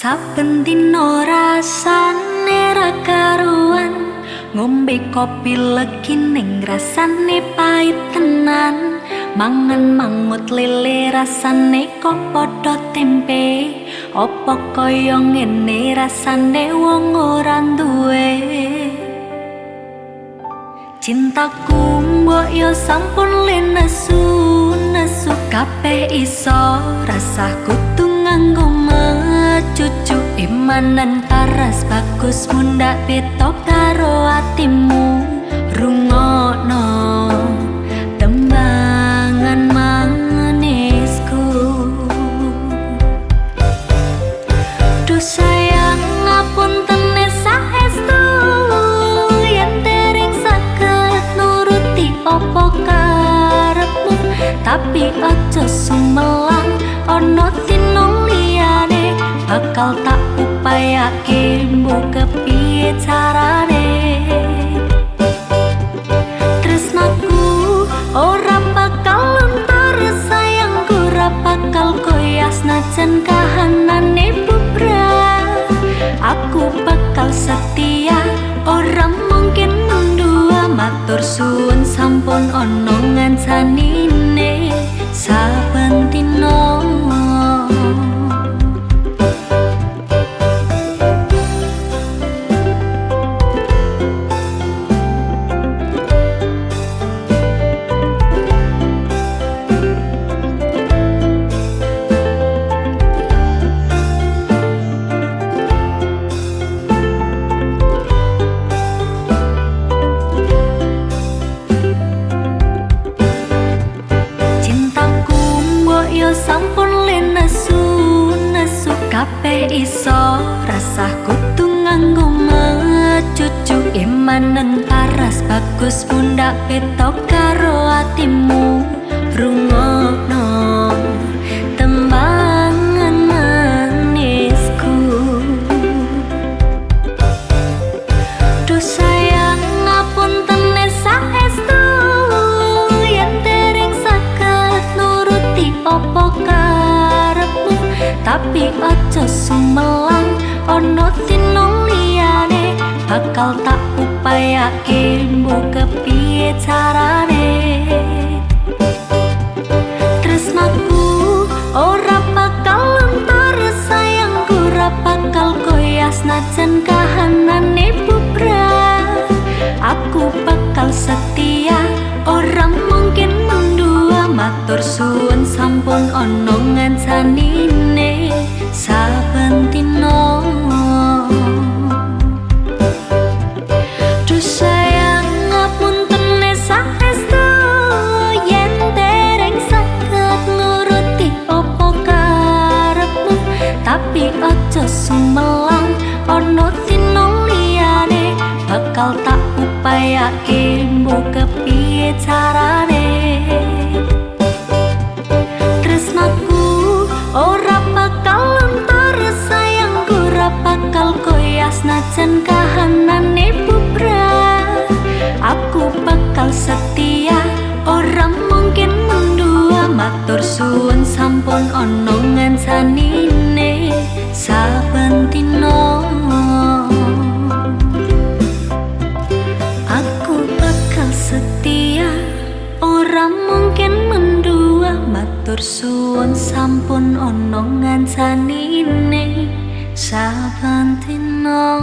Saben dina rasane ra karuan, ngombe kopi legi ning rasane pait tenan, mangan mangut lele rasane kok padha tempe, opo kaya ngene rasane wong ora duwe. Cintaku mbok yo sampun lenesu nesu, kabeh iso rasah kudu nganggo mecucu, imanan paras bagus mundak beto karo atimu, rungokno tembangan manisku. Duh sayang ngapunten saestu yen dereng saged nuruti opo karepmu, tapi aja sumelang ana dina liyane bakal tak upayake mbuh kepiye carane. Tresnaku ora bakal luntur, sayangku ora bakal goyah senajan kahanane bubrah, aku bakal setia ora mungkin mendua, matur suwun sampun ana ngancanine saben dina. Sampun lenesu nesu, kabeh iso rasah kudu nganggo mecucu, imanen paras bagus mundak beto karo atimu, rungokno tembangan manisku. Duh sayang ngapunten saestu yen dereng saged nuruti opo karepmu, tapi aja sumelang ana dina liyane bakal tak upayake mbuh kepiye carane. Tresnaku ora bakal luntur, sayangku ora bakal goyah senajan kahanane bubrah, aku bakal setia ora mungkin mendua, matur suwun sampun ana ngancanine saben dina. Duh sayang ngapunten saestu yen dereng saged nuruti opo karepmu, tapi aja sumelang ana dina liyane bakal tak upayake mbuh kepiye carane. Tresnaku ora bakal luntur, sayangku ora bakal goyah senajan kahanane bubrah, aku bakal setia ora mungkin mendua, matur suwun sampun ana ngancanine saben dina. Aku bakal setia ora mungkin mendua, matur suwun sampun ana ngancanine saben dina.